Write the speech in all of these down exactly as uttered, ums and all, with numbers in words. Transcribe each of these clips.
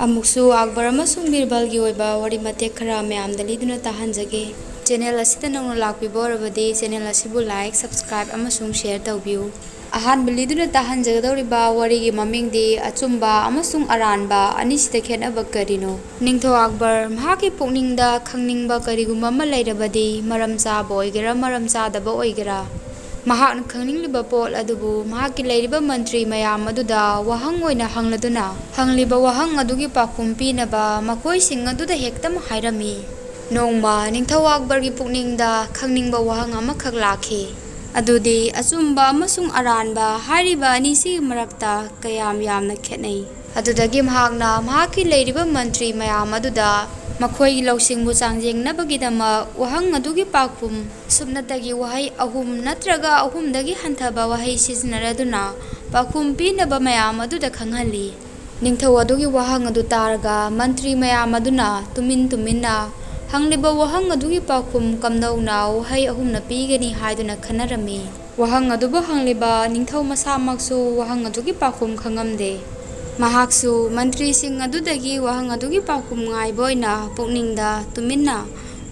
ꯑꯃꯨꯛꯁꯨ ꯑꯛꯕꯔ ꯑꯃꯁꯨꯡ ꯕꯤꯔꯕꯜꯒꯤ ꯑꯣꯏꯕ ꯋꯥꯔꯤ ꯃꯇꯦꯛ ꯈꯔ ꯃꯌꯥꯝꯗ ꯂꯤꯗꯨꯅ ꯇꯥꯍꯟꯖꯒꯦ꯫ ꯆꯦꯅꯦꯜ ꯑꯁꯤꯗ ꯅꯧꯅ ꯂꯥꯛꯄꯤꯕ ꯑꯣꯏꯔꯕꯗꯤ ꯆꯦꯅꯦꯜ ꯑꯁꯤꯕꯨ like, subscribe ꯑꯃꯁꯨꯡ share ꯇꯧꯕꯤꯌꯨ꯫ ꯑꯍꯥꯟꯕ ꯂꯤꯗꯨꯅ ꯇꯥꯍꯟꯖꯒꯗꯧꯔꯤꯕ ꯋꯥꯔꯤꯒꯤ ꯃꯃꯤꯡꯗꯤ ꯑꯆꯨꯝꯕ ꯑꯃꯁꯨꯡ ꯑꯔꯥꯟꯕ ꯑꯅꯤꯁꯤꯗ ꯈꯦꯠꯅꯕ ꯀꯔꯤꯅꯣ? ꯅꯤꯡꯊꯧ ꯑꯛꯕꯔ ꯃꯍꯥꯛꯀꯤ ꯄꯨꯛꯅꯤꯡꯗ ꯈꯪꯅꯤꯡꯕ ꯀꯔꯤꯒꯨꯝꯕ ꯑꯃ ꯂꯩꯔꯕꯗꯤ, ꯃꯔꯝ ꯆꯥꯕ ꯑꯣꯏꯒꯦꯔꯥ, ꯃꯔꯝ ꯆꯥꯗꯕ ꯑꯣꯏꯒꯦꯔꯥ, ꯃꯍꯥꯛꯅ ꯈꯪꯅꯤꯡꯂꯤꯕ ꯄꯣꯠ ꯑꯗꯨꯕꯨ ꯃꯍꯥꯛꯀꯤ ꯂꯩꯔꯤꯕ ꯃꯟꯇ꯭ꯔꯤ ꯃꯌꯥꯝ ꯑꯗꯨꯗ ꯋꯥꯍꯪ ꯑꯣꯏꯅ ꯍꯪꯂꯗꯨꯅ, ꯍꯪꯂꯤꯕ ꯋꯥꯍꯪ ꯑꯗꯨꯒꯤ ꯄꯥꯎꯈꯨꯝ ꯄꯤꯅꯕ ꯃꯈꯣꯏꯁꯤꯡ ꯑꯗꯨꯗ ꯍꯦꯛꯇꯃꯛ ꯍꯥꯏꯔꯝꯃꯤ꯫ ꯅꯣꯡꯃ ꯅꯤꯡꯊꯧ ꯑꯛꯕꯔꯒꯤ ꯄꯨꯛꯅꯤꯡꯗ ꯈꯪꯅꯤꯡꯕ ꯋꯥꯍꯪ ꯑꯃꯈꯛ ꯂꯥꯛꯈꯤ, ꯑꯗꯨꯗꯤ ꯑꯆꯨꯝꯕ ꯑꯃꯁꯨꯡ ꯑꯔꯥꯟꯕ ꯍꯥꯏꯔꯤꯕ ꯑꯅꯤꯁꯤꯒꯤ ꯃꯔꯛꯇ ꯀꯌꯥꯝ ꯌꯥꯝꯅ ꯈꯦꯠꯅꯩ? ꯑꯗꯨꯗꯒꯤ ꯃꯍꯥꯛꯅ ꯃꯍꯥꯛꯀꯤ ꯂꯩꯔꯤꯕ ꯃꯟꯇ꯭ꯔꯤ ꯃꯌꯥꯝ ꯑꯗꯨꯗ ꯃꯈꯣꯏꯒꯤ ꯂꯧꯁꯤꯡꯕꯨ ꯆꯥꯡꯌꯦꯡꯅꯕꯒꯤꯗꯃꯛ ꯋꯥꯍꯪ ꯑꯗꯨꯒꯤ ꯄꯥꯎꯈꯨꯝ ꯁꯨꯞꯅꯇꯒꯤ ꯋꯥꯍꯩ ꯑꯍꯨꯝ ꯅꯠꯇ꯭ꯔꯒ ꯑꯍꯨꯝꯗꯒꯤ ꯍꯟꯊꯕ ꯋꯥꯍꯩ ꯁꯤꯖꯤꯟꯅꯔꯗꯨꯅ ꯄꯥꯎꯈꯨꯝ ꯄꯤꯅꯕ ꯃꯌꯥꯝ ꯑꯗꯨꯗ ꯈꯪꯍꯜꯂꯤ꯫ ꯅꯤꯡꯊꯧ ꯑꯗꯨꯒꯤ ꯋꯥꯍꯪ ꯑꯗꯨ ꯇꯥꯔꯒ ꯃꯟꯇ꯭ꯔꯤ ꯃꯌꯥꯝ ꯑꯗꯨꯅ ꯇꯨꯃꯤꯟ ꯇꯨꯃꯤꯟꯅ ꯍꯪꯂꯤꯕ ꯋꯥꯍꯪ ꯑꯗꯨꯒꯤ ꯄꯥꯎꯈꯨꯝ ꯀꯝꯗꯧꯅ ꯋꯥꯍꯩ ꯑꯍꯨꯝꯅ ꯄꯤꯒꯅꯤ ꯍꯥꯏꯗꯨꯅ ꯈꯟꯅꯔꯝꯃꯤ꯫ ꯋꯥꯍꯪ ꯑꯗꯨꯕꯨ ꯍꯪꯂꯤꯕ ꯅꯤꯡꯊꯧ ꯃꯁꯥꯃꯛꯁꯨ ꯋꯥꯍꯪ ꯑꯗꯨꯒꯤ ꯄꯥꯎꯈꯨꯝ ꯈꯪꯉꯝꯗꯦ꯫ ꯃꯍꯥꯛꯁꯨ ꯃꯟꯇ꯭ꯔꯤꯁꯤꯡ ꯑꯗꯨꯗꯒꯤ ꯋꯥꯍꯪ ꯑꯗꯨꯒꯤ ꯄꯥꯎꯈꯨꯝ ꯉꯥꯏꯕ ꯑꯣꯏꯅ ꯄꯨꯛꯅꯤꯡꯗ ꯇꯨꯃꯤꯟꯅ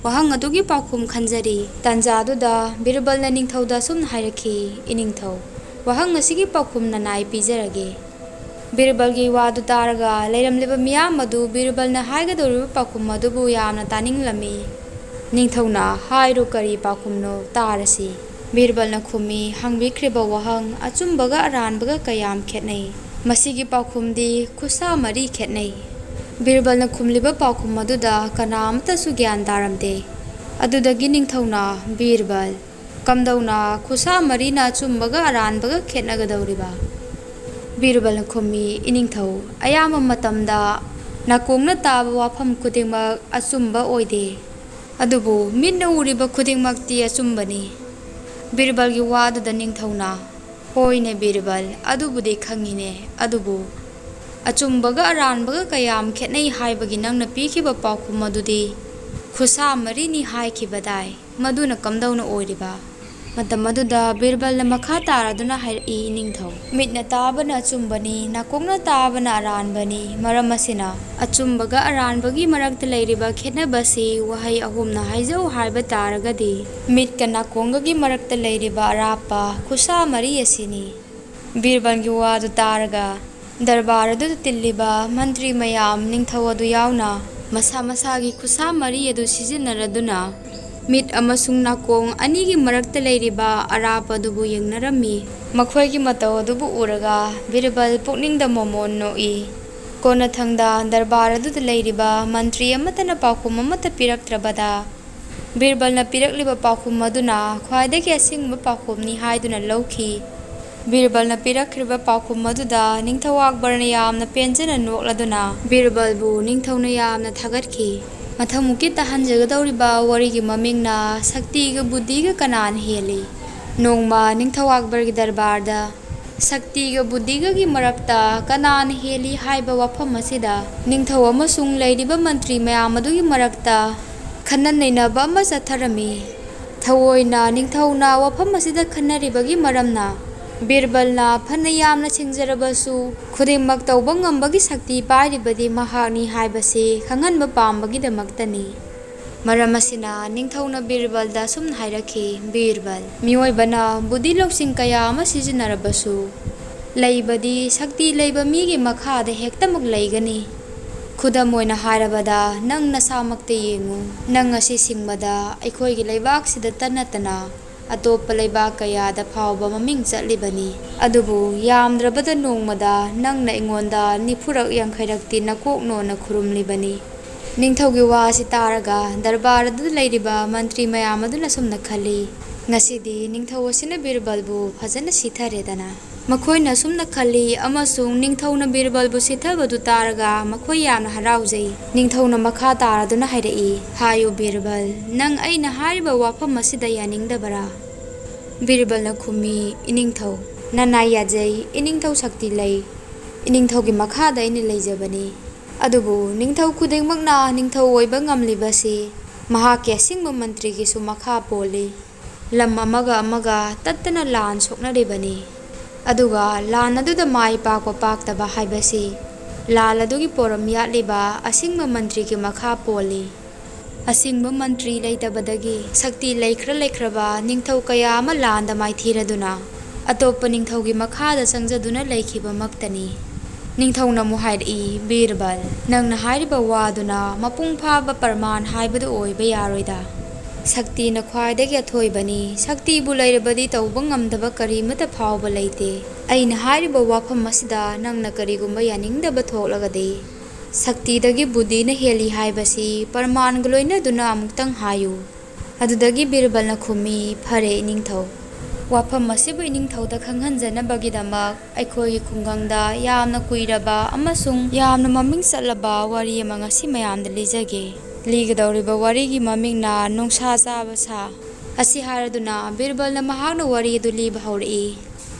ꯋꯥꯍꯪ ꯑꯗꯨꯒꯤ ꯄꯥꯎꯈꯨꯝ ꯈꯟꯖꯔꯤ꯫ ꯇꯥꯟꯖꯥꯗꯨꯗ ꯕꯤꯔꯕꯜꯅ ꯅꯤꯡꯊꯧꯗ ꯑꯁꯨꯝꯅ ꯍꯥꯏꯔꯛꯈꯤ, "ꯏꯅꯤꯡꯊꯧ, ꯋꯥꯍꯪ ꯑꯁꯤꯒꯤ ꯄꯥꯎꯈꯨꯝ ꯅꯅꯥꯏ ꯄꯤꯖꯔꯒꯦ꯫" ꯕꯤꯔꯕꯜꯒꯤ ꯋꯥꯗꯨ ꯇꯥꯔꯒ ꯂꯩꯔꯝꯂꯤꯕ ꯃꯤꯌꯥꯝ ꯑꯗꯨ ꯕꯤꯔꯕꯜꯅ ꯍꯥꯏꯒꯗꯧꯔꯤꯕ ꯄꯥꯎꯈꯨꯝ ꯑꯗꯨꯕꯨ ꯌꯥꯝꯅ ꯇꯥꯅꯤꯡꯂꯝꯃꯤ꯫ ꯅꯤꯡꯊꯧꯅ, "ꯍꯥꯏꯔꯣ, ꯀꯔꯤ ꯄꯥꯎꯈꯨꯝꯅꯣ, ꯇꯥꯔꯁꯤ꯫" ꯕꯤꯔꯕꯜꯅ ꯈꯨꯝꯃꯤ, "ꯍꯪꯕꯤꯈ꯭ꯔꯤꯕ ꯋꯥꯍꯪ ꯑꯆꯨꯝꯕꯒ ꯑꯔꯥꯟꯕꯒ ꯀꯌꯥꯝ ꯈꯦꯠꯅꯩ? ꯃꯁꯤꯒꯤ ꯄꯥꯎꯈꯨꯝꯗꯤ ꯈꯨꯠꯁꯥ ꯃꯔꯤ ꯈꯦꯠꯅꯩ꯫" ꯕꯤꯔꯕꯜꯅ ꯈꯨꯝꯂꯤꯕ ꯄꯥꯎꯈꯨꯝ ꯑꯗꯨꯗ ꯀꯅꯥ ꯑꯃꯠꯇꯁꯨ ꯒ꯭ꯌꯥꯟ ꯇꯥꯔꯝꯗꯦ꯫ ꯑꯗꯨꯗꯒꯤ ꯅꯤꯡꯊꯧꯅ, "ꯕꯤꯔꯕꯜ, ꯀꯝꯗꯧꯅ ꯈꯨꯠꯁꯥ ꯃꯔꯤꯅ ꯑꯆꯨꯝꯕꯒ ꯑꯔꯥꯟꯕꯒ ꯈꯦꯠꯅꯒꯗꯧꯔꯤꯕ?" ꯕꯤꯔꯕꯜꯅ ꯈꯨꯝꯃꯤ, "ꯏꯅꯤꯡꯊꯧ, ꯑꯌꯥꯝꯕ ꯃꯇꯝꯗ ꯅꯥꯀꯣꯡꯅ ꯇꯥꯕ ꯋꯥꯐꯝ ꯈꯨꯗꯤꯡꯃꯛ ꯑꯆꯨꯝꯕ ꯑꯣꯏꯗꯦ, ꯑꯗꯨꯕꯨ ꯃꯤꯠꯅ ꯎꯔꯤꯕ ꯈꯨꯗꯤꯡꯃꯛꯇꯤ ꯑꯆꯨꯝꯕꯅꯤ꯫" ꯕꯤꯔꯕꯜꯒꯤ ꯋꯥꯗꯨꯗ ꯅꯤꯡꯊꯧꯅ, "ꯍꯣꯏꯅꯦ ꯕꯤꯔꯕꯜ, ꯑꯗꯨꯕꯨꯗꯤ ꯈꯪꯉꯤꯅꯦ, ꯑꯗꯨꯕꯨ ꯑꯆꯨꯝꯕꯒ ꯑꯔꯥꯟꯕꯒ ꯀꯌꯥꯝ ꯈꯦꯠꯅꯩ ꯍꯥꯏꯕꯒꯤ ꯅꯪꯅ ꯄꯤꯈꯤꯕ ꯄꯥꯎꯈꯨꯝ ꯑꯗꯨꯗꯤ ꯈꯨꯠꯁꯥ ꯃꯔꯤꯅꯤ ꯍꯥꯏꯈꯤꯕꯗꯥꯏ, ꯃꯗꯨꯅ ꯀꯝꯗꯧꯅ ꯑꯣꯏꯔꯤꯕ?" ꯃꯇꯝ ꯑꯗꯨꯗ ꯕꯤꯔꯕꯜꯅ ꯃꯈꯥ ꯇꯥꯔꯗꯨꯅ ꯍꯥꯏꯔꯛꯏ, ꯏꯅꯤꯡꯊꯧ, ꯃꯤꯠꯅ ꯇꯥꯕꯅ ꯑꯆꯨꯝꯕꯅꯤ, ꯅꯥꯀꯣꯡꯅ ꯇꯥꯕꯅ ꯑꯔꯥꯟꯕꯅꯤ꯫ ꯃꯔꯝ ꯑꯁꯤꯅ, ꯑꯆꯨꯝꯕꯒ ꯑꯔꯥꯟꯕꯒꯤ ꯃꯔꯛꯇ ꯂꯩꯔꯤꯕ ꯈꯦꯠꯅꯕꯁꯤ ꯋꯥꯍꯩ ꯑꯍꯨꯝꯅ ꯍꯥꯏꯖꯧ ꯍꯥꯏꯕ ꯇꯥꯔꯒꯗꯤ, ꯃꯤꯠꯀ ꯅꯥꯀꯣꯡꯒꯒꯤ ꯃꯔꯛꯇ ꯂꯩꯔꯤꯕ ꯑꯔꯥꯞꯄ ꯈꯨꯠꯁꯥ ꯃꯔꯤ ꯑꯁꯤꯅꯤ꯫ ꯕꯤꯔꯕꯜꯒꯤ ꯋꯥꯗꯨ ꯇꯥꯔꯒ, ꯗꯔꯕꯥꯔ ꯑꯗꯨꯗ ꯇꯤꯜꯂꯤꯕ ꯃꯟꯇ꯭ꯔꯤ ꯃꯌꯥꯝ, ꯅꯤꯡꯊꯧ ꯑꯗꯨ ꯌꯥꯎꯅ, ꯃꯁꯥ ꯃꯁꯥꯒꯤ ꯈꯨꯠꯁꯥ ꯃꯔꯤ ꯑꯗꯨ ꯁꯤꯖꯤꯟꯅꯔꯗꯨꯅ, ꯃꯤꯠ ꯑꯃꯁꯨꯡ ꯅꯥꯀꯣꯡ ꯑꯅꯤꯒꯤ ꯃꯔꯛꯇ ꯂꯩꯔꯤꯕ ꯑꯔꯥꯞꯄ ꯑꯗꯨꯕꯨ ꯌꯦꯡꯅꯔꯝꯃꯤ꯫ ꯃꯈꯣꯏꯒꯤ ꯃꯇꯧ ꯑꯗꯨꯕꯨ ꯎꯔꯒ ꯕꯤꯔꯕꯜ ꯄꯨꯛꯅꯤꯡꯗ ꯃꯣꯃꯣꯟ ꯅꯣꯛꯏ꯫ ꯀꯣꯟꯅꯊꯪꯗ ꯗꯔꯕꯥꯔ ꯑꯗꯨꯗ ꯂꯩꯔꯤꯕ ꯃꯟꯇ꯭ꯔꯤ ꯑꯃꯠꯇꯅ ꯄꯥꯎꯈꯨꯝ ꯑꯃꯠꯇ ꯄꯤꯔꯛꯇ꯭ꯔꯕꯗ, ꯕꯤꯔꯕꯜꯅ ꯄꯤꯔꯛꯂꯤꯕ ꯄꯥꯎꯈꯨꯝ ꯑꯗꯨꯅ ꯈ꯭ꯋꯥꯏꯗꯒꯤ ꯑꯁꯦꯡꯕ ꯄꯥꯎꯈꯨꯝꯅꯤ ꯍꯥꯏꯗꯨꯅ ꯂꯧꯈꯤ꯫ ꯕꯤꯔꯕꯜꯅ ꯄꯤꯔꯛꯈꯤꯕ ꯄꯥꯎꯈꯨꯝ ꯑꯗꯨꯗ ꯅꯤꯡꯊꯧ ꯑꯛꯕꯔꯅ ꯌꯥꯝꯅ ꯄꯦꯟꯖꯅ ꯅꯣꯛꯂꯗꯨꯅ ꯕꯤꯔꯕꯜꯕꯨ ꯅꯤꯡꯊꯧꯅ ꯌꯥꯝꯅ ꯊꯥꯒꯠꯈꯤ꯫ ꯃꯊꯪꯃꯨꯛꯀꯤ ꯇꯥꯍꯟꯖꯒꯗꯧꯔꯤꯕ ꯋꯥꯔꯤꯒꯤ ꯃꯃꯤꯡꯅ ꯁꯛꯇꯤꯒ ꯕꯨꯙꯤꯒ ꯀꯅꯥꯅ ꯍꯦꯜꯂꯤ? ꯅꯣꯡꯃ ꯅꯤꯡꯊꯧ ꯑꯛꯕꯔꯒꯤ ꯗꯔꯕꯥꯔꯗ ꯁꯛꯇꯤꯒ ꯕꯨꯙꯤꯒꯒꯤ ꯃꯔꯛꯇ ꯀꯅꯥꯅ ꯍꯦꯜꯂꯤ ꯍꯥꯏꯕ ꯋꯥꯐꯝ ꯑꯁꯤꯗ ꯅꯤꯡꯊꯧ ꯑꯃꯁꯨꯡ ꯂꯩꯔꯤꯕ ꯃꯟꯇ꯭ꯔꯤ ꯃꯌꯥꯝ ꯑꯗꯨꯒꯤ ꯃꯔꯛꯇ ꯈꯟꯅ ꯅꯩꯅꯕ ꯑꯃ ꯆꯠꯊꯔꯝꯃꯤ꯫ ꯊꯑꯣꯏꯅ ꯅꯤꯡꯊꯧꯅ ꯋꯥꯐꯝ ꯑꯁꯤꯗ ꯈꯟꯅꯔꯤꯕꯒꯤ ꯃꯔꯝꯅ, ꯕꯤꯔꯕꯜꯅ ꯐꯅ ꯌꯥꯝꯅ ꯁꯤꯡꯖꯔꯕꯁꯨ, ꯈꯨꯗꯤꯡꯃꯛ ꯇꯧꯕ ꯉꯝꯕꯒꯤ ꯁꯛꯇꯤ ꯄꯥꯏꯔꯤꯕꯗꯤ ꯃꯍꯥꯛꯅꯤ ꯍꯥꯏꯕꯁꯤ ꯈꯪꯍꯟꯕ ꯄꯥꯝꯕꯒꯤꯗꯃꯛꯇꯅꯤ꯫ ꯃꯔꯝ ꯑꯁꯤꯅ ꯅꯤꯡꯊꯧꯅ ꯕꯤꯔꯕꯜꯗ ꯑꯁꯨꯝꯅ ꯍꯥꯏꯔꯛꯈꯤ, "ꯕꯤꯔꯕꯜ, ꯃꯤꯑꯣꯏꯕꯅ ꯕꯨꯙꯤ ꯂꯧꯁꯤꯡ ꯀꯌꯥ ꯑꯃ ꯁꯤꯖꯤꯟꯅꯔꯕꯁꯨ, ꯂꯩꯕꯗꯤ ꯁꯛꯇꯤ ꯂꯩꯕ ꯃꯤꯒꯤ ꯃꯈꯥꯗ ꯍꯦꯛꯇꯃꯛ ꯂꯩꯒꯅꯤ꯫ ꯈꯨꯗꯝ ꯑꯣꯏꯅ ꯍꯥꯏꯔꯕꯗ, ꯅꯪ ꯅꯁꯥꯃꯛꯇ ꯌꯦꯡꯉꯨ꯫ ꯅꯪ ꯑꯁꯤ ꯁꯤꯡꯕꯗ ꯑꯩꯈꯣꯏꯒꯤ ꯂꯩꯕꯥꯛꯁꯤꯗꯇ ꯅꯠꯇꯅ ꯑꯇꯣꯞꯄ ꯂꯩꯕꯥꯛ ꯀꯌꯥꯗ ꯐꯥꯎꯕ ꯃꯃꯤꯡ ꯆꯠꯂꯤꯕꯅꯤ꯫ ꯑꯗꯨꯕꯨ ꯌꯥꯝꯗ꯭ꯔꯕꯗ ꯅꯣꯡꯃꯗ ꯅꯪꯅ ꯑꯩꯉꯣꯟꯗ ꯅꯤꯐꯨꯔꯛ ꯌꯥꯡꯈꯩꯔꯛꯇꯤ ꯅꯀꯣꯛ ꯅꯣꯟꯅ ꯈꯨꯔꯨꯝꯂꯤꯕꯅꯤ"꯫ ꯅꯤꯡꯊꯧꯒꯤ ꯋꯥ ꯑꯁꯤ ꯇꯥꯔꯒ ꯗꯔꯕꯥꯔ ꯑꯗꯨꯗ ꯂꯩꯔꯤꯕ ꯃꯟꯇ꯭ꯔꯤ ꯃꯌꯥꯝ ꯑꯗꯨꯅ ꯑꯁꯨꯝꯅ ꯈꯜꯂꯤ, "ꯉꯁꯤꯗꯤ ꯅꯤꯡꯊꯧ ꯑꯁꯤꯅ ꯕꯤꯔꯕꯜꯕꯨ ꯐꯖꯅ ꯁꯤꯊꯔꯦꯗꯅ"꯫ ꯃꯈꯣꯏꯅ ꯑꯁꯨꯝꯅ ꯈꯜꯂꯤ ꯑꯃꯁꯨꯡ ꯅꯤꯡꯊꯧꯅ ꯕꯤꯔꯕꯜꯕꯨ ꯁꯤꯊꯕꯗꯨ ꯇꯥꯔꯒ ꯃꯈꯣꯏ ꯌꯥꯝꯅ ꯍꯔꯥꯎꯖꯩ꯫ ꯅꯤꯡꯊꯧꯅ ꯃꯈꯥ ꯇꯥꯔꯗꯨꯅ ꯍꯥꯏꯔꯛꯏ, "ꯍꯥꯏꯌꯨ ꯕꯤꯔꯕꯜ, ꯅꯪ ꯑꯩꯅ ꯍꯥꯏꯔꯤꯕ ꯋꯥꯐꯝ ꯑꯁꯤꯗ ꯌꯥꯅꯤꯡꯗꯕꯔꯥ?" ꯕꯤꯔꯕꯜꯅ ꯈꯨꯝꯃꯤ, "ꯏꯅꯤꯡꯊꯧ, ꯅꯅꯥꯏ ꯌꯥꯖꯩ, ꯏꯅꯤꯡꯊꯧ ꯁꯛꯇꯤ ꯂꯩ, ꯏꯅꯤꯡꯊꯧꯒꯤ ꯃꯈꯥꯗ ꯑꯩꯅ ꯂꯩꯖꯕꯅꯤ꯫ ꯑꯗꯨꯕꯨ ꯅꯤꯡꯊꯧ ꯈꯨꯗꯤꯡꯃꯛꯅ ꯅꯤꯡꯊꯧ ꯑꯣꯏꯕ ꯉꯝꯂꯤꯕꯁꯤ ꯃꯍꯥꯛꯀꯤ ꯑꯁꯦꯡꯕ ꯃꯟꯇ꯭ꯔꯤꯒꯤꯁꯨ ꯃꯈꯥ ꯄꯣꯜꯂꯤ"꯫ ꯂꯝ ꯑꯃꯒ ꯑꯃꯒ ꯇꯠꯇꯅ ꯂꯥꯟ ꯁꯣꯛꯅꯔꯤꯕꯅꯤ꯫ ꯑꯗꯨꯒ ꯂꯥꯟ ꯑꯗꯨꯗ ꯃꯥꯏ ꯄꯥꯛꯄ ꯄꯥꯛꯇꯕ ꯍꯥꯏꯕꯁꯤ ꯂꯥꯟ ꯑꯗꯨꯒꯤ ꯄꯣꯔꯝ ꯌꯥꯠꯂꯤꯕ ꯑꯁꯤꯡꯕ ꯃꯟꯇ꯭ꯔꯤꯒꯤ ꯃꯈꯥ ꯄꯣꯜꯂꯤ꯫ ꯑꯁꯤꯡꯕ ꯃꯟꯇ꯭ꯔꯤ ꯂꯩꯇꯕꯗꯒꯤ ꯁꯛꯇꯤ ꯂꯩꯈ꯭ꯔ ꯂꯩꯈ꯭ꯔꯕ ꯅꯤꯡꯊꯧ ꯀꯌꯥ ꯑꯃ ꯂꯥꯟꯗ ꯃꯥꯏꯊꯤꯔꯗꯨꯅ ꯑꯇꯣꯞꯄ ꯅꯤꯡꯊꯧꯒꯤ ꯃꯈꯥꯗ ꯆꯪꯖꯗꯨꯅ ꯂꯩꯈꯤꯕꯃꯛꯇꯅꯤ꯫ ꯅꯤꯡꯊꯧꯅ ꯑꯃꯨꯛ ꯍꯥꯏꯔꯛꯏ, "ꯕꯤꯔꯕꯜ, ꯅꯪꯅ ꯍꯥꯏꯔꯤꯕ ꯋꯥꯗꯨꯅ ꯃꯄꯨꯡ ꯐꯥꯕ ꯄ꯭ꯔꯃꯥꯟ ꯍꯥꯏꯕꯗꯨ ꯑꯣꯏꯕ ꯌꯥꯔꯣꯏꯗ꯫ ꯁꯛꯇꯤꯅ ꯈ꯭ꯋꯥꯏꯗꯒꯤ ꯑꯊꯣꯏꯕꯅꯤ꯫ ꯁꯛꯇꯤꯕꯨ ꯂꯩꯔꯕꯗꯤ ꯇꯧꯕ ꯉꯝꯗꯕ ꯀꯔꯤꯃꯠꯇ ꯐꯥꯎꯕ ꯂꯩꯇꯦ꯫ ꯑꯩꯅ ꯍꯥꯏꯔꯤꯕ ꯋꯥꯐꯝ ꯑꯁꯤꯗ ꯅꯪꯅ ꯀꯔꯤꯒꯨꯝꯕ ꯌꯥꯅꯤꯡꯗꯕ ꯊꯣꯛꯂꯒꯗꯤ, ꯁꯛꯇꯤꯗꯒꯤ ꯕꯨꯙꯤꯅ ꯍꯦꯜꯂꯤ ꯍꯥꯏꯕꯁꯤ ꯄ꯭ꯔꯃꯥꯟꯒ ꯂꯣꯏꯅꯗꯨꯅ ꯑꯃꯨꯛꯇꯪ ꯍꯥꯏꯌꯨ꯫" ꯑꯗꯨꯗꯒꯤ ꯕꯤꯔꯕꯜꯅ ꯈꯨꯝꯃꯤ, "ꯐꯔꯦ ꯏꯅꯤꯡꯊꯧ, ꯋꯥꯐꯝ ꯑꯁꯤꯕꯨ ꯏꯅꯤꯡꯊꯧꯗ ꯈꯪꯍꯟꯖꯅꯕꯒꯤꯗꯃꯛ ꯑꯩꯈꯣꯏꯒꯤ ꯈꯨꯡꯒꯪꯗ ꯌꯥꯝꯅ ꯀꯨꯏꯔꯕ ꯑꯃꯁꯨꯡ ꯌꯥꯝꯅ ꯃꯃꯤꯡ ꯆꯠꯂꯕ ꯋꯥꯔꯤ ꯑꯃ ꯉꯁꯤ ꯃꯌꯥꯝꯗ ꯂꯤꯖꯒꯦ꯫ ꯂꯤꯒꯗꯧꯔꯤꯕ ꯋꯥꯔꯤꯒꯤ ꯃꯃꯤꯡꯅ ꯅꯨꯡꯁꯥ ꯆꯥꯕ ꯁꯥ꯫ ꯑꯁꯤ ꯍꯥꯏꯔꯗꯨꯅ ꯕꯤꯔꯕꯜꯅ ꯃꯍꯥꯛꯅ ꯋꯥꯔꯤ ꯑꯗꯨ ꯂꯤꯕ ꯍꯧꯔꯛꯏ꯫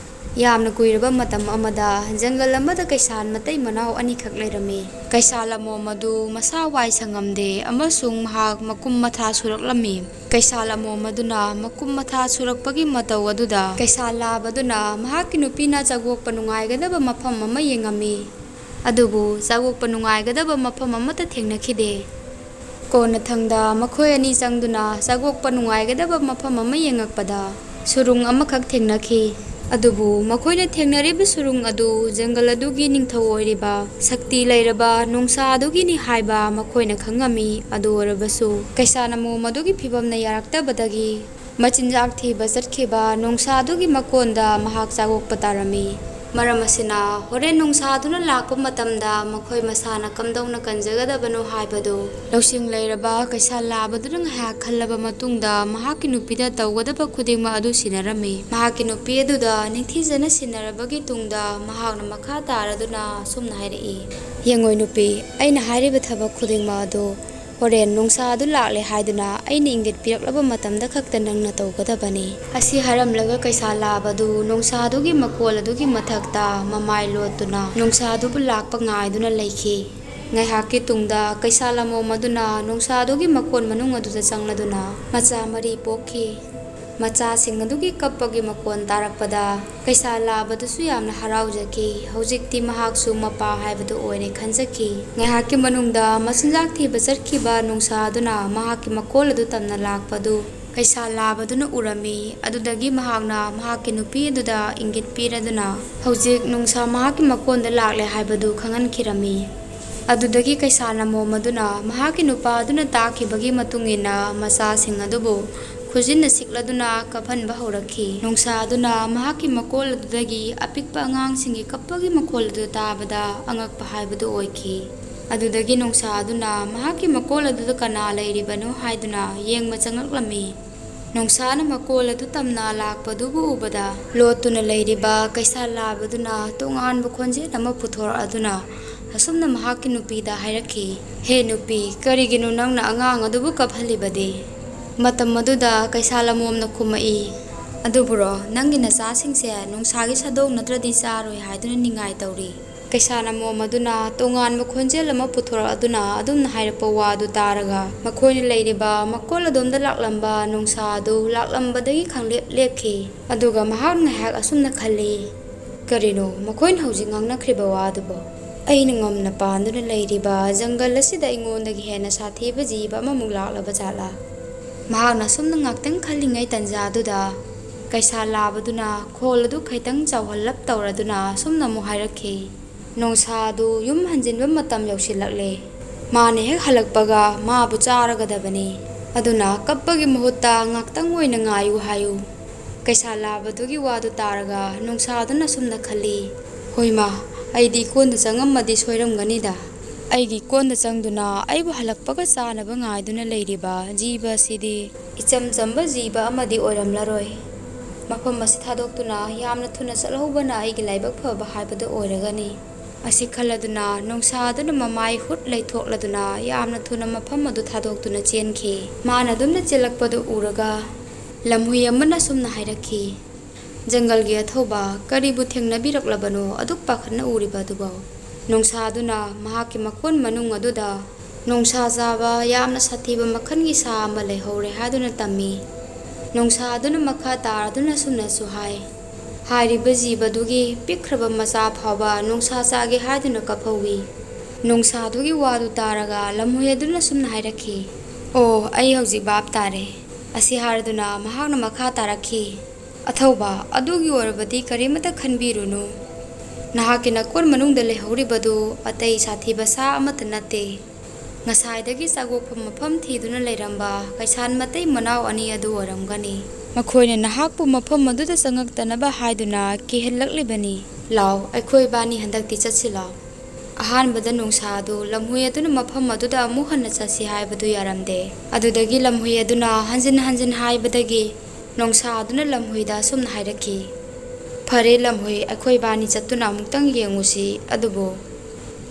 ꯌꯥꯝꯅ ꯀꯨꯏꯔꯕ ꯃꯇꯝ ꯑꯃꯗ ꯖꯪꯒꯜ ꯑꯃꯗ ꯀꯩꯁꯥꯜ ꯃꯇꯩ ꯃꯅꯥꯎ ꯑꯅꯤꯈꯛ ꯂꯩꯔꯝꯃꯤ꯫ ꯀꯩꯁꯥꯜ ꯑꯃꯣꯝ ꯑꯗꯨ ꯃꯁꯥ ꯋꯥꯏ ꯁꯪꯉꯝꯗꯦ ꯑꯃꯁꯨꯡ ꯃꯍꯥꯛ ꯃꯀꯨꯝ ꯃꯊꯥ ꯁꯨꯔꯛꯂꯝꯃꯤ꯫ ꯀꯩꯁꯥꯜ ꯑꯃꯣꯝ ꯑꯗꯨꯅ ꯃꯀꯨꯝ ꯃꯊꯥ ꯁꯨꯔꯛꯄꯒꯤ ꯃꯇꯧ ꯑꯗꯨꯗ ꯀꯩꯁꯥꯜ ꯂꯥꯕ ꯑꯗꯨꯅ ꯃꯍꯥꯛꯀꯤ ꯅꯨꯄꯤꯅ ꯆꯥꯒꯣꯛꯄ ꯅꯨꯡꯉꯥꯏꯒꯗꯕ ꯃꯐꯝ ꯑꯃ ꯌꯦꯡꯉꯝꯃꯤ꯫ ꯑꯗꯨꯕꯨ ꯆꯥꯒꯣꯛꯄ ꯅꯨꯡꯉꯥꯏꯒꯗꯕ ꯃꯐꯝ ꯑꯃꯠꯇ ꯊꯦꯡꯅꯈꯤꯗꯦ꯫ ꯀꯣꯟꯅꯊꯪꯗ ꯃꯈꯣꯏ ꯑꯅꯤ ꯆꯪꯗꯨꯅ ꯆꯥꯒꯣꯛꯄ ꯅꯨꯡꯉꯥꯏꯒꯗꯕ ꯃꯐꯝ ꯑꯃ ꯌꯦꯡꯉꯛꯄꯗ ꯁꯨꯔꯨꯡ ꯑꯃꯈꯛ ꯊꯦꯡꯅꯈꯤ꯫ ꯑꯗꯨꯕꯨ ꯃꯈꯣꯏꯅ ꯊꯦꯡꯅꯔꯤꯕ ꯁꯨꯔꯨꯡ ꯑꯗꯨ ꯖꯪꯒꯜ ꯑꯗꯨꯒꯤ ꯅꯤꯡꯊꯧ ꯑꯣꯏꯔꯤꯕ ꯁꯛꯇꯤ ꯂꯩꯔꯕ ꯅꯣꯡꯁꯥ ꯑꯗꯨꯒꯤꯅꯤ ꯍꯥꯏꯕ ꯃꯈꯣꯏꯅ ꯈꯪꯉꯝꯃꯤ꯫ ꯑꯗꯨ ꯑꯣꯏꯔꯕꯁꯨ ꯀꯩꯁꯥꯜ ꯑꯃꯣꯝ ꯑꯗꯨꯒꯤ ꯐꯤꯕꯝꯅ ꯌꯥꯔꯛꯇꯕꯗꯒꯤ ꯃꯆꯤꯟꯖꯥꯛ ꯊꯤꯕ ꯆꯠꯈꯤꯕ ꯅꯣꯡꯁꯥ ꯑꯗꯨꯒꯤ ꯃꯀꯣꯟꯗ ꯃꯍꯥꯛ ꯆꯥꯒꯣꯛꯄ ꯇꯥꯔꯝꯃꯤ꯫ ꯃꯔꯝ ꯑꯁꯤꯅ ꯍꯣꯔꯦꯟ ꯅꯣꯡꯁꯥ ꯑꯗꯨꯅ ꯂꯥꯛꯄ ꯃꯇꯝꯗ ꯃꯈꯣꯏ ꯃꯁꯥꯅ ꯀꯝꯗꯧꯅ ꯀꯟꯖꯒꯗꯕꯅꯣ ꯍꯥꯏꯕꯗꯨ ꯂꯧꯁꯤꯡ ꯂꯩꯔꯕ ꯀꯩꯁꯥꯜ ꯂꯥꯕꯗꯨꯅ ꯉꯥꯏꯍꯥꯛ ꯈꯜꯂꯕ ꯃꯇꯨꯡꯗ ꯃꯍꯥꯛꯀꯤ ꯅꯨꯄꯤꯗ ꯇꯧꯒꯗꯕ ꯈꯨꯗꯤꯡꯃꯛ ꯑꯗꯨ ꯁꯤꯟꯅꯔꯝꯃꯤ꯫ ꯃꯍꯥꯛꯀꯤ ꯅꯨꯄꯤ ꯑꯗꯨꯗ ꯅꯤꯡꯊꯤꯖꯅ ꯁꯤꯟꯅꯔꯕꯒꯤ ꯇꯨꯡꯗ ꯃꯍꯥꯛꯅ ꯃꯈꯥ ꯇꯥꯔꯗꯨꯅ ꯑꯁꯨꯝꯅ ꯍꯥꯏꯔꯛꯏ, "ꯌꯦꯡꯉꯣꯏ ꯅꯨꯄꯤ, ꯑꯩꯅ ꯍꯥꯏꯔꯤꯕ ꯊꯕꯛ ꯈꯨꯗꯤꯡꯃꯛ ꯑꯗꯨ ꯍꯣꯔꯦꯟ ꯅꯣꯡꯁꯥ ꯑꯗꯨ ꯂꯥꯛꯂꯦ ꯍꯥꯏꯗꯨꯅ ꯑꯩꯅ ꯏꯪꯒꯤꯠ ꯄꯤꯔꯛꯂꯕ ꯃꯇꯝꯗ ꯈꯛꯇ ꯅꯪꯅ ꯇꯧꯒꯗꯕꯅꯤ꯫" ꯑꯁꯤ ꯍꯥꯏꯔꯝꯂꯒ ꯀꯩꯁꯥꯜ ꯂꯥꯕꯗꯨ ꯅꯣꯡꯁꯥ ꯑꯗꯨꯒꯤ ꯃꯀꯣꯜ ꯑꯗꯨꯒꯤ ꯃꯊꯛꯇ ꯃꯃꯥꯏ ꯂꯣꯠꯇꯨꯅ ꯅꯣꯡꯁꯥ ꯑꯗꯨꯕꯨ ꯂꯥꯛꯄ ꯉꯥꯏꯗꯨꯅ ꯂꯩꯈꯤ꯫ ꯉꯥꯏꯍꯥꯛꯀꯤ ꯇꯨꯡꯗ ꯀꯩꯁꯥꯜ ꯑꯃꯣꯝ ꯑꯗꯨꯅ ꯅꯣꯡꯁꯥ ꯑꯗꯨꯒꯤ ꯃꯀꯣꯟ ꯃꯅꯨꯡ ꯑꯗꯨꯗ ꯆꯪꯂꯗꯨꯅ ꯃꯆꯥ ꯃꯔꯤ ꯄꯣꯛꯈꯤ꯫ ꯃꯆꯥꯁꯤꯡ ꯑꯗꯨꯒꯤ ꯀꯞꯄꯒꯤ ꯃꯈꯣꯟ ꯇꯥꯔꯛꯄꯗ ꯀꯩꯁꯥ ꯂꯥꯕꯗꯨꯁꯨ ꯌꯥꯝꯅ ꯍꯔꯥꯎꯖꯈꯤ꯫ ꯍꯧꯖꯤꯛꯇꯤ ꯃꯍꯥꯛꯁꯨ ꯃꯄꯥ ꯍꯥꯏꯕꯗꯨ ꯑꯣꯏꯔꯦ ꯈꯟꯖꯈꯤ꯫ ꯉꯥꯏꯍꯥꯛꯀꯤ ꯃꯅꯨꯡꯗ ꯃꯆꯤꯟꯖꯥꯛ ꯊꯤꯕ ꯆꯠꯈꯤꯕ ꯅꯣꯡꯁꯥ ꯑꯗꯨꯅ ꯃꯍꯥꯛꯀꯤ ꯃꯀꯣꯜ ꯑꯗꯨ ꯇꯝꯅ ꯂꯥꯛꯄꯗꯨ ꯀꯩꯁꯥ ꯂꯥꯕꯗꯨꯅ ꯎꯔꯝꯃꯤ꯫ ꯑꯗꯨꯗꯒꯤ ꯃꯍꯥꯛꯅ ꯃꯍꯥꯛꯀꯤ ꯅꯨꯄꯤ ꯑꯗꯨꯗ ꯏꯪꯒꯤꯠ ꯄꯤꯔꯗꯨꯅ, "ꯍꯧꯖꯤꯛ ꯅꯣꯡꯁꯥ ꯃꯍꯥꯛꯀꯤ ꯃꯀꯣꯟꯗ ꯂꯥꯛꯂꯦ" ꯍꯥꯏꯕꯗꯨ ꯈꯪꯍꯟꯈꯤꯔꯝꯃꯤ꯫ ꯑꯗꯨꯗꯒꯤ ꯀꯩꯁꯥꯅ ꯃꯣꯝ ꯑꯗꯨꯅ ꯃꯍꯥꯛꯀꯤ ꯅꯨꯄꯥ ꯑꯗꯨꯅ ꯇꯥꯛꯈꯤꯕꯒꯤ ꯃꯇꯨꯡ ꯏꯟꯅ ꯃꯆꯥꯁꯤꯡ ꯑꯗꯨꯕꯨ ꯈꯨꯖꯤꯟꯅ ꯁꯤꯛꯂꯗꯨꯅ ꯀꯞꯍꯟꯕ ꯍꯧꯔꯛꯈꯤ꯫ ꯅꯣꯡꯁꯥ ꯑꯗꯨꯅ ꯃꯍꯥꯛꯀꯤ ꯃꯀꯣꯜ ꯑꯗꯨꯗꯒꯤ ꯑꯄꯤꯛꯄ ꯑꯉꯥꯡꯁꯤꯡꯒꯤ ꯀꯞꯄꯒꯤ ꯃꯈꯣꯜ ꯑꯗꯨ ꯇꯥꯕꯗ ꯑꯉꯛꯄ ꯍꯥꯏꯕꯗꯨ ꯑꯣꯏꯈꯤ꯫ ꯑꯗꯨꯗꯒꯤ ꯅꯣꯡꯁꯥ ꯑꯗꯨꯅ ꯃꯍꯥꯛꯀꯤ ꯃꯀꯣꯜ ꯑꯗꯨꯗ ꯀꯅꯥ ꯂꯩꯔꯤꯕꯅꯣ ꯍꯥꯏꯗꯨꯅ ꯌꯦꯡꯕ ꯆꯪꯂꯛꯂꯝꯃꯤ꯫ ꯅꯣꯡꯁꯥꯅ ꯃꯀꯣꯜ ꯑꯗꯨ ꯇꯝꯅ ꯂꯥꯛꯄꯗꯨꯕꯨ ꯎꯕꯗ ꯂꯣꯠꯇꯨꯅ ꯂꯩꯔꯤꯕ ꯀꯩꯁꯥ ꯂꯥꯕꯗꯨꯅ ꯇꯣꯉꯥꯟꯕ ꯈꯣꯟꯖꯦꯜ ꯑꯃ ꯄꯨꯊꯣꯔꯛꯑꯗꯨꯅ ꯑꯁꯨꯝꯅ ꯃꯍꯥꯛꯀꯤ ꯅꯨꯄꯤꯗ ꯍꯥꯏꯔꯛꯈꯤ, "ꯍꯦ ꯅꯨꯄꯤ, ꯀꯔꯤꯒꯤꯅꯣ ꯅꯪꯅ ꯑꯉꯥꯡ ꯑꯗꯨꯕꯨ ꯀꯞꯍꯜꯂꯤꯕꯗꯤ?" ꯃꯇꯝ ꯑꯗꯨꯗ ꯀꯩꯁꯥ ꯂꯃꯣꯝꯅ ꯈꯨꯝꯃꯛꯏ, "ꯑꯗꯨꯕꯨꯔꯣ, ꯅꯪꯒꯤ ꯅꯆꯥꯁꯤꯡꯁꯦ ꯅꯣꯡꯁꯥꯒꯤ ꯁꯥꯗꯣꯡ ꯅꯠꯇ꯭ꯔꯗꯤ ꯆꯥꯔꯣꯏ ꯍꯥꯏꯗꯨꯅ ꯅꯤꯡꯉꯥꯏ ꯇꯧꯔꯤ"꯫ ꯀꯩꯁꯥꯅ ꯃꯣꯝ ꯑꯗꯨꯅ ꯇꯣꯉꯥꯟꯕ ꯈꯣꯟꯖꯦꯜ ꯑꯃ ꯄꯨꯊꯣꯔꯛꯑꯗꯨꯅ ꯑꯗꯨꯝꯅ ꯍꯥꯏꯔꯛꯄ ꯋꯥꯗꯨ ꯇꯥꯔꯒ ꯃꯈꯣꯏꯅ ꯂꯩꯔꯤꯕ ꯃꯀꯣꯜ ꯑꯗꯣꯝꯗ ꯂꯥꯛꯂꯝꯕ ꯅꯣꯡꯁꯥ ꯑꯗꯨ ꯂꯥꯛꯂꯝꯕꯗꯒꯤ ꯈꯪꯂꯦꯞ ꯂꯦꯞꯈꯤ꯫ ꯑꯗꯨꯒ ꯃꯍꯥꯛ ꯉꯥꯏꯍꯥꯛ ꯑꯁꯨꯝꯅ ꯈꯜꯂꯤ, "ꯀꯔꯤꯅꯣ ꯃꯈꯣꯏꯅ ꯍꯧꯖꯤꯛ ꯉꯥꯡꯅꯈ꯭ꯔꯤꯕ ꯋꯥꯗꯨꯕꯣ? ꯑꯩꯅ ꯉꯝꯅ ꯄꯥꯟꯗꯨꯅ ꯂꯩꯔꯤꯕ ꯖꯪꯒꯜ ꯑꯁꯤꯗ ꯑꯩꯉꯣꯟꯗꯒꯤ ꯍꯦꯟꯅ ꯁꯥꯊꯤꯕ ꯖꯤꯕ ꯑꯃꯃꯨꯛ ꯂꯥꯛꯂꯕ ꯖꯥꯠꯂꯥ?" ꯃꯍꯥꯛꯅ ꯑꯁꯨꯝꯅ ꯉꯥꯛꯇꯪ ꯈꯜꯂꯤꯉꯩ ꯇꯟꯖꯥꯗꯨꯗ ꯀꯩꯁꯥ ꯂꯥꯕꯗꯨꯅ ꯈꯣꯜ ꯑꯗꯨ ꯈꯤꯇꯪ ꯆꯥꯎꯍꯜꯂꯞ ꯇꯧꯔꯗꯨꯅ ꯑꯁꯨꯝꯅ ꯑꯃꯨꯛ ꯍꯥꯏꯔꯛꯈꯤ, ꯅꯣꯡꯁꯥ ꯑꯗꯨ ꯌꯨꯝ ꯍꯟꯖꯤꯟꯕ ꯃꯇꯝ ꯌꯧꯁꯤꯜꯂꯛꯂꯦ꯫ ꯃꯥꯅ ꯍꯦꯛ ꯍꯜꯂꯛꯄꯒ ꯃꯥꯕꯨ ꯆꯥꯔꯒꯗꯕꯅꯤ꯫ ꯑꯗꯨꯅ ꯀꯞꯄꯒꯤ ꯃꯍꯨꯠꯇ ꯉꯥꯛꯇꯪ ꯑꯣꯏꯅ ꯉꯥꯏꯌꯨ ꯍꯥꯏꯌꯨ꯫ ꯀꯩꯁꯥ ꯂꯥꯕꯗꯨꯒꯤ ꯋꯥꯗꯨ ꯇꯥꯔꯒ ꯅꯣꯡꯁꯥꯗꯨꯅ ꯑꯁꯨꯝꯅ ꯈꯜꯂꯤ, "ꯍꯣꯏꯃꯥ, ꯑꯩꯗꯤ ꯏꯀꯣꯟꯗ ꯆꯪꯉꯝꯃꯗꯤ ꯁꯣꯏꯔꯝꯒꯅꯤꯗ꯫ ꯑꯩꯒꯤ ꯏꯀꯣꯟꯗ ꯆꯪꯗꯨꯅ ꯑꯩꯕꯨ ꯍꯜꯂꯛꯄꯒ ꯆꯥꯅꯕ ꯉꯥꯏꯗꯨꯅ ꯂꯩꯔꯤꯕ ꯖꯤꯕ ꯑꯁꯤꯗꯤ ꯏꯆꯝ ꯆꯝꯕ ꯖꯤꯕ ꯑꯃꯗꯤ ꯑꯣꯏꯔꯝꯂꯔꯣꯏ꯫ ꯃꯐꯝ ꯑꯁꯤ ꯊꯥꯗꯣꯛꯇꯨꯅ ꯌꯥꯝꯅ ꯊꯨꯅ ꯆꯠꯍꯧꯕꯅ ꯑꯩꯒꯤ ꯂꯥꯏꯕꯛ ꯐꯕ ꯍꯥꯏꯕꯗꯨ ꯑꯣꯏꯔꯒꯅꯤ"꯫ ꯑꯁꯤ ꯈꯜꯂꯗꯨꯅ ꯅꯣꯡꯁꯥꯗꯨꯅ ꯃꯃꯥꯏ ꯍꯨꯠ ꯂꯩꯊꯣꯛꯂꯗꯨꯅ ꯌꯥꯝꯅ ꯊꯨꯅ ꯃꯐꯝ ꯑꯗꯨ ꯊꯥꯗꯣꯛꯇꯨꯅ ꯆꯦꯟꯈꯤ꯫ ꯃꯥꯅ ꯑꯗꯨꯝꯅ ꯆꯦꯜꯂꯛꯄꯗꯨ ꯎꯔꯒ ꯂꯝꯍꯨꯏ ꯑꯃꯅ ꯁꯨꯝꯅ ꯍꯥꯏꯔꯛꯈꯤ, "ꯖꯪꯒꯜꯒꯤ ꯑꯊꯧꯕ, ꯀꯔꯤꯕꯨ ꯊꯦꯡꯅꯕꯤꯔꯛꯂꯕꯅꯣ ꯑꯗꯨꯛ ꯄꯥꯈꯠꯅ ꯎꯔꯤꯕ ꯑꯗꯨꯕꯣ?" ꯅꯣꯡꯁꯥꯗꯨꯅ ꯃꯍꯥꯛꯀꯤ ꯃꯀꯣꯟ ꯃꯅꯨꯡ ꯑꯗꯨꯗ ꯅꯣꯡꯁꯥ ꯆꯥꯕ ꯌꯥꯝꯅ ꯁꯥꯊꯤꯕ ꯃꯈꯜꯒꯤ ꯁꯥ ꯑꯃ ꯂꯩꯍꯧꯔꯦ ꯍꯥꯏꯗꯨꯅ ꯇꯝꯃꯤ꯫ ꯅꯣꯡꯁꯥ ꯑꯗꯨꯅ ꯃꯈꯥ ꯇꯥꯔꯗꯨꯅ ꯑꯁꯨꯝꯅꯁꯨ ꯍꯥꯏ, ꯍꯥꯏꯔꯤꯕ ꯖꯤꯕꯗꯨꯒꯤ ꯄꯤꯛꯈ꯭ꯔꯕ ꯃꯆꯥ ꯐꯥꯎꯕ ꯅꯣꯡꯁꯥ ꯆꯥꯒꯦ ꯍꯥꯏꯗꯨꯅ ꯀꯞꯍꯧꯏ꯫ ꯅꯣꯡꯁꯥꯗꯨꯒꯤ ꯋꯥꯗꯨ ꯇꯥꯔꯒ ꯂꯝꯍꯨꯏ ꯑꯗꯨꯅ ꯑꯁꯨꯝꯅ ꯍꯥꯏꯔꯛꯈꯤ, "ꯑꯣ, ꯑꯩ ꯍꯧꯖꯤꯛ ꯚꯥꯞ ꯇꯥꯔꯦ"꯫ ꯑꯁꯤ ꯍꯥꯏꯔꯗꯨꯅ ꯃꯍꯥꯛꯅ ꯃꯈꯥ ꯇꯥꯔꯛꯈꯤ, "ꯑꯊꯧꯕ, ꯑꯗꯨꯒꯤ ꯑꯣꯏꯔꯕꯗꯤ ꯀꯔꯤꯃꯠꯇ ꯈꯟꯕꯤꯔꯨꯅꯨ꯫ ꯅꯍꯥꯛꯀꯤ ꯅꯀꯣꯟ ꯃꯅꯨꯡꯗ ꯂꯩꯍꯧꯔꯤꯕꯗꯨ ꯑꯇꯩ ꯁꯥꯊꯤꯕ ꯁꯥ ꯑꯃꯠꯇ ꯅꯠꯇꯦ꯫ ꯉꯁꯥꯏꯗꯒꯤ ꯆꯥꯒꯣꯛꯐꯝ ꯃꯐꯝ ꯊꯤꯗꯨꯅ ꯂꯩꯔꯝꯕ ꯀꯩꯁꯥꯟ ꯃꯇꯩ ꯃꯅꯥꯎ ꯑꯅꯤ ꯑꯗꯨ ꯑꯣꯏꯔꯝꯒꯅꯤ꯫ ꯃꯈꯣꯏꯅ ꯅꯍꯥꯛꯄꯨ ꯃꯐꯝ ꯑꯗꯨꯗ ꯆꯪꯉꯛꯇꯅꯕ ꯍꯥꯏꯗꯨꯅ ꯀꯤꯍꯜꯂꯛꯂꯤꯕꯅꯤ꯫ ꯂꯥꯎ, ꯑꯩꯈꯣꯏ ꯏꯕꯥꯅꯤ ꯍꯟꯗꯛꯇꯤ ꯆꯠꯁꯤ ꯂꯥꯎ"꯫ ꯑꯍꯥꯟꯕꯗ ꯅꯣꯡꯁꯥ ꯑꯗꯨ ꯂꯝꯍꯨꯏ ꯑꯗꯨꯅ ꯃꯐꯝ ꯑꯗꯨꯗ ꯑꯃꯨꯛ ꯍꯟꯅ ꯆꯠꯁꯤ ꯍꯥꯏꯕꯗꯨ ꯌꯥꯔꯝꯗꯦ꯫ ꯑꯗꯨꯗꯒꯤ ꯂꯝꯍꯨꯏ ꯑꯗꯨꯅ ꯍꯟꯖꯤꯟ ꯍꯟꯖꯤꯟ ꯍꯥꯏꯕꯗꯒꯤ ꯅꯣꯡꯁꯥ ꯑꯗꯨꯅ ꯂꯝꯍꯨꯏꯗ ꯑꯁꯨꯝꯅ ꯍꯥꯏꯔꯛꯈꯤ, "ꯐꯔꯦ ꯂꯝꯍꯨꯏ, ꯑꯩꯈꯣꯏ ꯏꯕꯥꯅꯤ ꯆꯠꯇꯨꯅ ꯑꯃꯨꯛꯇꯪ ꯌꯦꯡꯉꯨꯁꯤ꯫ ꯑꯗꯨꯕꯨ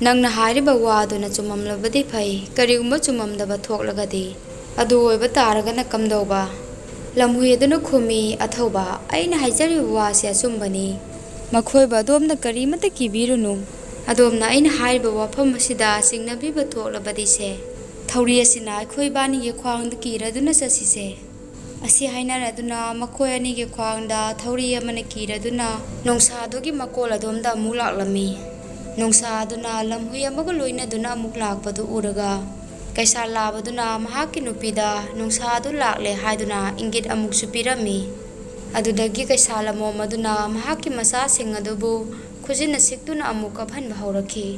ꯅꯪꯅ ꯍꯥꯏꯔꯤꯕ ꯋꯥꯗꯨꯅ ꯆꯨꯝꯃꯝꯂꯕꯗꯤ ꯐꯩ, ꯀꯔꯤꯒꯨꯝꯕ ꯆꯨꯝꯃꯝꯗꯕ ꯊꯣꯛꯂꯒꯗꯤ?" "ꯑꯗꯨ ꯑꯣꯏꯕ ꯇꯥꯔꯒꯅ ꯀꯝꯗꯧꯕ?" ꯂꯝꯍꯨꯏ ꯑꯗꯨꯅ ꯈꯨꯝꯃꯤ, "ꯑꯊꯧꯕ, ꯑꯩꯅ ꯍꯥꯏꯖꯔꯤꯕ ꯋꯥꯁꯦ ꯑꯆꯨꯝꯕꯅꯤ꯫ ꯃꯈꯣꯏꯕꯨ ꯑꯗꯣꯝꯅ ꯀꯔꯤꯃꯠꯇ ꯀꯤꯕꯤꯔꯨꯅꯨ꯫ ꯑꯗꯣꯝꯅ ꯑꯩꯅ ꯍꯥꯏꯔꯤꯕ ꯋꯥꯐꯝ ꯑꯁꯤꯗ ꯆꯤꯡꯅꯕꯤꯕ ꯊꯣꯛꯂꯕꯗꯤꯁꯦ, ꯊꯧꯔꯤ ꯑꯁꯤꯅ ꯑꯩꯈꯣꯏ ꯏꯕꯥꯅꯤꯒꯤ ꯈ꯭ꯋꯥꯡꯗ ꯀꯤꯔꯗꯨꯅ ꯆꯠꯁꯤꯁꯦ"꯫ ꯑꯁꯤ ꯍꯥꯏꯅꯔꯗꯨꯅ ꯃꯈꯣꯏ ꯑꯅꯤꯒꯤ ꯈ꯭ꯋꯥꯡꯗ ꯊꯧꯔꯤ ꯑꯃꯅ ꯀꯤꯔꯗꯨꯅ ꯅꯣꯡꯁꯥꯗꯨꯒꯤ ꯃꯀꯣꯜ ꯑꯗꯣꯝꯗ ꯑꯃꯨꯛ ꯂꯥꯛꯂꯝꯃꯤ꯫ ꯅꯣꯡꯁꯥ ꯑꯗꯨꯅ ꯂꯝꯍꯨꯏ ꯑꯃꯒ ꯂꯣꯏꯅꯗꯨꯅ ꯑꯃꯨꯛ ꯂꯥꯛꯄꯗꯨ ꯎꯔꯒ ꯀꯩꯁꯥꯜꯂꯥꯕꯗꯨꯅ ꯃꯍꯥꯛꯀꯤ ꯅꯨꯄꯤꯗ ꯅꯣꯡꯁꯥ ꯑꯗꯨ ꯂꯥꯛꯂꯦ ꯍꯥꯏꯗꯨꯅ ꯏꯪꯒꯤꯠ ꯑꯃꯨꯛꯁꯨ ꯄꯤꯔꯝꯃꯤ꯫ ꯑꯗꯨꯗꯒꯤ ꯀꯩꯁꯥꯜ ꯑꯃꯣꯝ ꯑꯗꯨꯅ ꯃꯍꯥꯛꯀꯤ ꯃꯆꯥꯁꯤꯡ ꯑꯗꯨꯕꯨ ꯈꯨꯖꯤꯟꯅ ꯁꯤꯛꯇꯨꯅ ꯑꯃꯨꯛ ꯀꯞꯍꯟꯕ ꯍꯧꯔꯛꯈꯤ꯫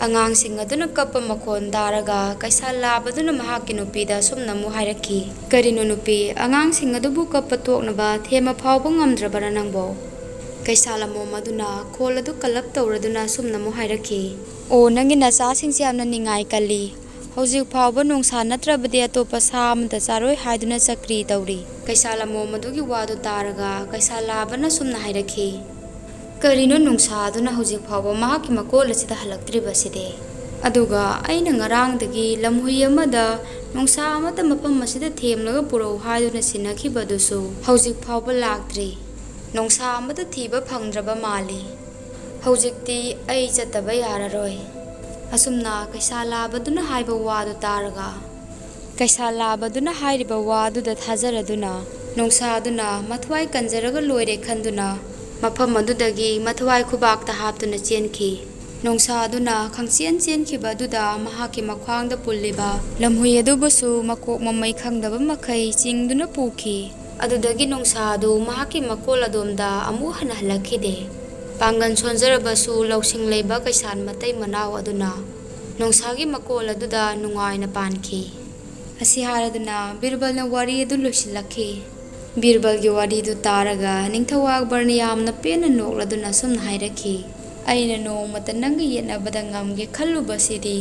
ꯑꯉꯥꯡꯁꯤꯡ ꯑꯗꯨꯅ ꯀꯞꯄ ꯃꯈꯣꯟ ꯇꯥꯔꯒ ꯀꯩꯁꯥꯜꯂꯥꯕꯗꯨꯅ ꯃꯍꯥꯛꯀꯤ ꯅꯨꯄꯤꯗ ꯑꯁꯨꯝꯅ ꯑꯃꯨꯛ ꯍꯥꯏꯔꯛꯈꯤ, "ꯀꯔꯤꯅꯣ ꯅꯨꯄꯤ, ꯑꯉꯥꯡꯁꯤꯡ ꯑꯗꯨꯕꯨ ꯀꯞꯄ ꯇꯣꯛꯅꯕ ꯊꯦꯝꯕ ꯐꯥꯎꯕ ꯉꯝꯗ꯭ꯔꯕꯔꯥ ꯅꯪꯕꯣ?" ꯀꯩꯁꯥꯜ ꯑꯃꯣꯝ ꯑꯗꯨꯅ ꯈꯣꯜ ꯑꯗꯨ ꯀꯜꯂꯞ ꯇꯧꯔꯗꯨꯅ ꯑꯁꯨꯝꯅ ꯑꯃꯨꯛ ꯍꯥꯏꯔꯛꯈꯤ, "ꯑꯣ, ꯅꯪꯒꯤ ꯅꯆꯥꯁꯤꯡꯁꯦ ꯌꯥꯝꯅ ꯅꯤꯡꯉꯥꯏ ꯀꯜꯂꯤ꯫ ꯍꯧꯖꯤꯛ ꯐꯥꯎꯕ ꯅꯣꯡꯁꯥ ꯅꯠꯇ꯭ꯔꯕꯗꯤ ꯑꯇꯣꯞꯄ ꯁꯥ ꯑꯃꯠꯇ ꯆꯥꯔꯣꯏ ꯍꯥꯏꯗꯨꯅ ꯆꯀ꯭ꯔꯤ ꯇꯧꯔꯤ"꯫ ꯀꯩꯁꯥꯜ ꯑꯃꯣꯝ ꯑꯗꯨꯒꯤ ꯋꯥꯗꯨ ꯇꯥꯔꯒ ꯀꯩꯁꯥꯜꯂꯥꯕꯅ ꯁꯨꯝꯅ ꯍꯥꯏꯔꯛꯈꯤ, "ꯀꯔꯤꯅꯣ ꯅꯣꯡꯁꯥ ꯑꯗꯨꯅ ꯍꯧꯖꯤꯛ ꯐꯥꯎꯕ ꯃꯍꯥꯛꯀꯤ ꯃꯀꯣꯜ ꯑꯁꯤꯗ ꯍꯜꯂꯛꯇ꯭ꯔꯤꯕꯁꯤꯗꯤ? ꯑꯗꯨꯒ ꯑꯩꯅ ꯉꯔꯥꯡꯗꯒꯤ ꯂꯝꯍꯨꯏ ꯑꯃꯗ ꯅꯣꯡꯁꯥ ꯑꯃꯠꯇ ꯃꯐꯝ ꯑꯁꯤꯗ ꯊꯦꯝꯂꯒ ꯄꯨꯔꯛꯎ ꯍꯥꯏꯗꯨꯅ ꯁꯤꯟꯅꯈꯤꯕꯗꯨꯁꯨ ꯍꯧꯖꯤꯛ ꯐꯥꯎꯕ ꯂꯥꯛꯇ꯭ꯔꯤ꯫ ꯅꯣꯡꯁꯥ ꯑꯃꯠꯇ ꯊꯤꯕ ꯐꯪꯗ꯭ꯔꯕ ꯃꯥꯜꯂꯤ꯫ ꯍꯧꯖꯤꯛꯇꯤ ꯑꯩ ꯆꯠꯇꯕ ꯌꯥꯔꯔꯣꯏ"꯫ ꯑꯁꯨꯝꯅ ꯀꯩꯁꯥꯜꯂꯥꯕꯗꯨꯅ ꯍꯥꯏꯕ ꯋꯥꯗꯨ ꯇꯥꯔꯒ ꯀꯩꯁꯥꯜꯂꯥꯕꯗꯨꯅ ꯍꯥꯏꯔꯤꯕ ꯋꯥ ꯑꯗꯨꯗ ꯊꯥꯖꯔꯗꯨꯅ ꯅꯣꯡꯁꯥ ꯑꯗꯨꯅ ꯃꯊ꯭ꯋꯥꯏ ꯀꯟꯖꯔꯒ ꯂꯣꯏꯔꯦ ꯈꯟꯗꯨꯅ ꯃꯐꯝ ꯑꯗꯨꯗꯒꯤ ꯃꯊ꯭ꯋꯥꯏ ꯈꯨꯕꯥꯛꯇ ꯍꯥꯞꯇꯨꯅ ꯆꯦꯟꯈꯤ꯫ ꯅꯣꯡꯁꯥ ꯑꯗꯨꯅ ꯈꯪꯆꯦꯟ ꯆꯦꯟꯈꯤꯕ ꯑꯗꯨꯗ ꯃꯍꯥꯛꯀꯤ ꯃꯈ꯭ꯋꯥꯡꯗ ꯄꯨꯜꯂꯤꯕ ꯂꯝꯍꯨꯏ ꯑꯗꯨꯕꯨꯁꯨ ꯃꯀꯣꯛ ꯃꯃꯩ ꯈꯪꯗꯕ ꯃꯈꯩ ꯆꯤꯡꯗꯨꯅ ꯄꯨꯈꯤ꯫ ꯑꯗꯨꯗꯒꯤ ꯅꯣꯡꯁꯥ ꯑꯗꯨ ꯃꯍꯥꯛꯀꯤ ꯃꯀꯣꯜ ꯑꯗꯣꯝꯗ ꯑꯃꯨꯛ ꯍꯟꯅ ꯍꯜꯂꯛꯈꯤꯗꯦ꯫ ꯄꯥꯡꯒꯜ ꯁꯣꯟꯖꯔꯕꯁꯨ ꯂꯧꯁꯤꯡ ꯂꯩꯕ ꯀꯩꯁꯥꯟ ꯃꯇꯩ ꯃꯅꯥꯎ ꯑꯗꯨꯅ ꯅꯣꯡꯁꯥꯒꯤ ꯃꯀꯣꯜ ꯑꯗꯨꯗ ꯅꯨꯡꯉꯥꯏꯅ ꯄꯥꯟꯈꯤ꯫ ꯑꯁꯤ ꯍꯥꯏꯔꯗꯨꯅ ꯕꯤꯔꯕꯜꯅ ꯋꯥꯔꯤ ꯑꯗꯨ ꯂꯣꯏꯁꯤꯜꯂꯛꯈꯤ꯫ ꯕꯤꯔꯕꯜꯒꯤ ꯋꯥꯔꯤꯗꯨ ꯇꯥꯔꯒ ꯅꯤꯡꯊꯧ ꯑꯛꯕꯔꯅ ꯌꯥꯝꯅ ꯄꯦꯟꯅ ꯅꯣꯛꯂꯗꯨꯅ ꯑꯁꯨꯝꯅ ꯍꯥꯏꯔꯛꯈꯤ, "ꯑꯩꯅ ꯅꯣꯡꯃꯇ ꯅꯪꯒ ꯌꯦꯠꯅꯕꯗ ꯉꯝꯒꯦ ꯈꯜꯂꯨꯕꯁꯤꯗꯤ꯫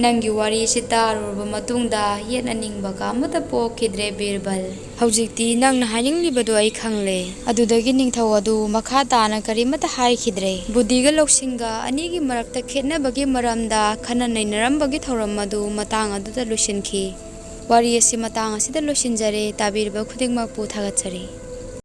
ꯅꯪꯒꯤ ꯋꯥꯔꯤꯁꯤ ꯇꯥꯔꯨꯔꯕ ꯃꯇꯨꯡꯗ ꯌꯦꯠꯅꯅꯤꯡꯕꯒ ꯑꯃꯠꯇ ꯄꯣꯛꯈꯤꯗ꯭ꯔꯦ ꯕꯤꯔꯕꯜ꯫ ꯍꯧꯖꯤꯛꯇꯤ ꯅꯪꯅ ꯍꯥꯏꯅꯤꯡꯂꯤꯕꯗꯨ ꯑꯩ ꯈꯪꯂꯦ꯫" ꯑꯗꯨꯗꯒꯤ ꯅꯤꯡꯊꯧ ꯑꯗꯨ ꯃꯈꯥ ꯇꯥꯅ ꯀꯔꯤꯃꯠꯇ ꯍꯥꯏꯈꯤꯗ꯭ꯔꯦ꯫ ꯕꯨꯙꯤꯒ ꯂꯧꯁꯤꯡꯒ ꯑꯅꯤꯒꯤ ꯃꯔꯛꯇ ꯈꯦꯠꯅꯕꯒꯤ ꯃꯔꯝꯗ ꯈꯟꯅ ꯅꯩꯅꯔꯝꯕꯒꯤ ꯊꯧꯔꯝ ꯑꯗꯨ ꯃꯇꯥꯡ ꯑꯗꯨꯗ ꯂꯣꯏꯁꯤꯟꯈꯤ꯫ ꯋꯥꯔꯤ ꯑꯁꯤ ꯃꯇꯥꯡ ꯑꯁꯤꯗ ꯂꯣꯏꯁꯤꯟꯖꯔꯦ꯫ ꯇꯥꯕꯤꯔꯤꯕ ꯈꯨꯗꯤꯡꯃꯛꯄꯨ ꯊꯥꯒꯠꯆꯔꯤ꯫